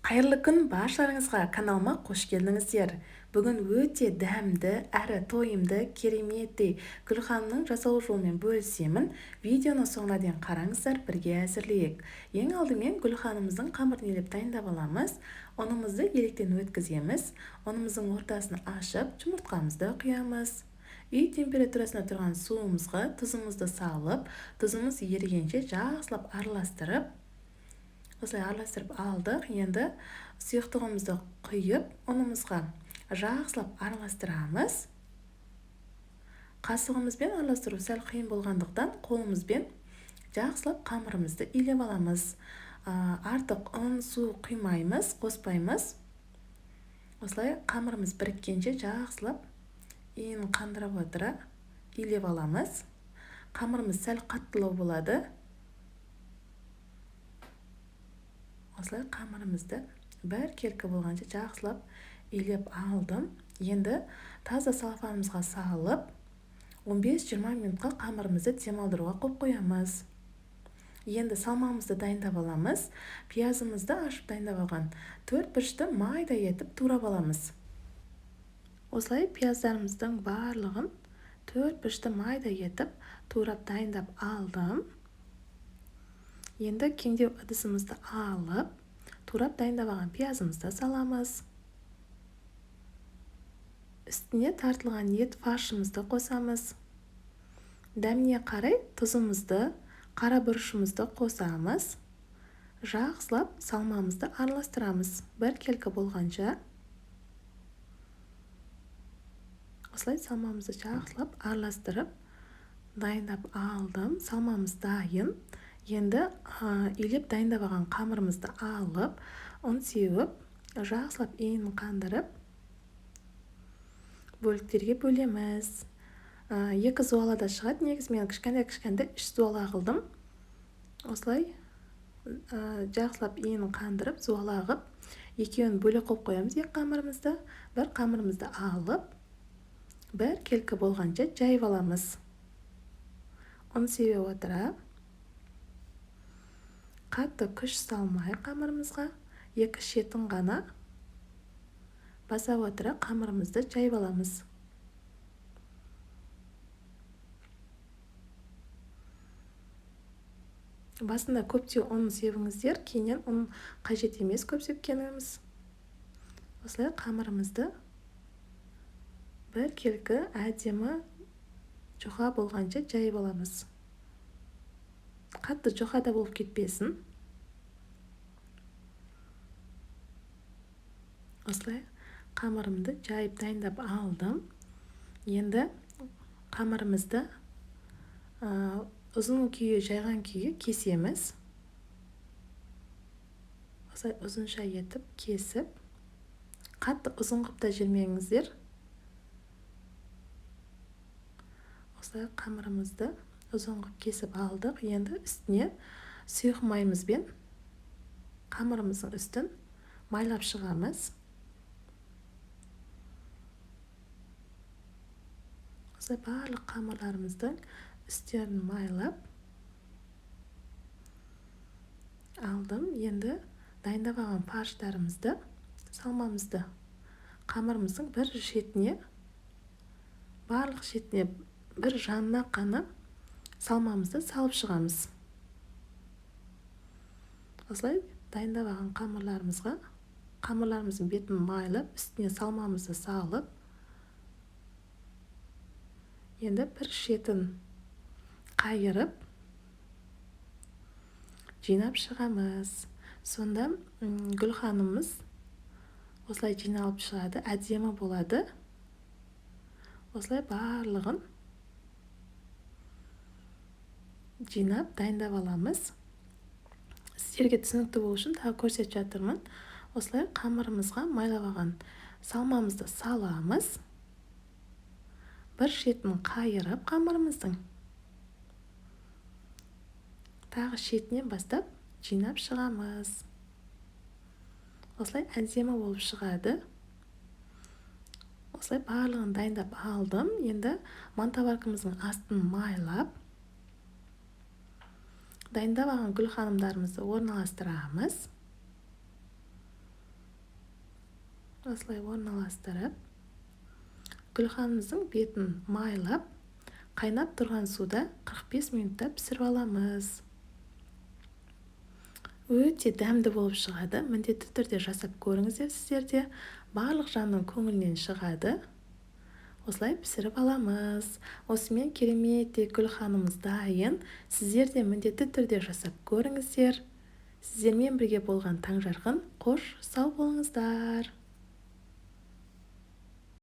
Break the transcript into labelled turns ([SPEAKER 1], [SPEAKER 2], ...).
[SPEAKER 1] Қайырлы күн баршаларыңызға, каналыма қош келдіңіздер. Бүгін өте дәмді, әрі тойымды, кереметтей гүлханның жасалу жолымен бөлісемін. Видеоны соңына дейін қараңыздар, бірге әзірлейік. Ең алдымен гүлханымыздың қамырын елеп дайындап аламыз. Ұнымызды електен өткіземіз. Ұнымыздың ортасын ашып, жұмыртқамызды құямыз. Үй температурасында тұрған суымызға тұзымызды салып, тұзымыз ерігенше жақсылап араластырып, осылай араластырып алдық. Енді сұйықтығымызды құйып, ұнымызға жақсылап араластырамыз. Қасығымызбен араластыру сәл қиын болғандықтан қолымызбен жақсылап қамырымызды илеп аламыз. Артық ұн, су құймаймыз, қоспаймыз. Осылай қамырымыз біріккенше жақсылап иін қандырып отыра илеп аламыз. Қамырымыз сәл қаттылау болады. Осылай қамырымызды біркелкі болғанша жақсылап илеп алдым. Енді таза салафанымызға салып, 15-20 минутқа қамырымызды демалдыруға қойып қоямыз. Енді салмамызды дайындап аламыз. Пиязымызды ашып дайындап алған 4 бұрышты майда етіп турап аламыз. Осылай пияздарымыздың барлығын 4 бұрышты майда етіп турап дайындап алдым. Енді кеңдеу ыдысымызды алып, турап дайындап алған пиязымызды саламыз. Үстіне тартылған ет фаршымызды қосамыз. Дәміне қарай тұзымызды, қара бұрышымызды қосамыз. Жақсылап салмамызды араластырамыз. Біркелкі болғанша. Осылай салмамызды жақсылап араластырып дайындап алдым. Салмамыз дайын. Енді илеп дайындап алған қамырымызды алып, ұн сеуіп, жақсылап иін қандырып, бөліктерге бөлеміз. 2 зуала да шығады. Негізі мен кішкентай-кішкентай 3 зуала қылдым. Осылай жақсылап иін қандырып, зуала қылып, екеуін бөлек қойып қоямыз екі қамырымызды. Бір қамырымызды алып, бір келкі болғанша жайып аламыз. Ұн себе отыра, қатты күш салмай қамырымызға, екі шетін ғана баса отыра қамырымызды жайып аламыз. Басында көптеу ұн себіңіздер, кейіннен ұн қажет емес көп сепкеніміз. Осылай қамырымызды біркелкі әдемі жұқа болғанша жайып аламыз. Қатты жұқа да болып кетпесін. Осылай қамырымды жайып дайындап алдым. Енді қамырымызды ұзын күйі жайған күйі кесеміз. Осылай ұзынша етіп кесіп, қатты ұзын қылып та жемеңіздер. Осылай қамырымызды ұзын қылып кесіп алдық. Енді үстіне сұйық майымызбен қамырымыздың үстін майлап шығамыз. Осылай барлық қамырларымыздың үстерін майлап алдым. Енді дайындап алған фарштарымызды, салмамызды қамырымыздың бір шетіне, барлық шетіне, бір жанына қана салмамызды салып шығамыз. Осылай дайындап алған қамырларымыздың бетін майлап, үстіне салмамызды салып, енді бір шетін қайырып жинап шығамыз. Сонда гүлханымыз осылай жиналып шығады, әдемі болады. Осылай барлығын жинап дайындап аламыз. Сіздерге түсінікті болу үшін тағы көрсетіп жатырмын. Осылай қамырымызға майлап алған салмамызды саламыз. Бір шетін қайырып қамырымыздың тағы шетінен бастап жинап шығамыз. Осылай әдемі болып шығады. Осылай барлығын дайындап алдым. Енді мантоваркамыздың астын майлап, дайындап алған гүлханымдарымызды орналастырамыз. Осылай орналастырып, гүлханымыздың бетін майлап, қайнап тұрған суда 45 минутта пісіріп аламыз. Өте дәмді болып шығады. Міндетті түрде жасап көріңіздер сіздер де. Барлық жанның көңілінен шығады. Осылай пісіріп аламыз. Осымен кереметтей гүлханымыз дайын. Сіздер де міндетті түрде жасап көріңіздер. Сіздермен бірге болған Таңжарқын. Қош, сау болыңыздар.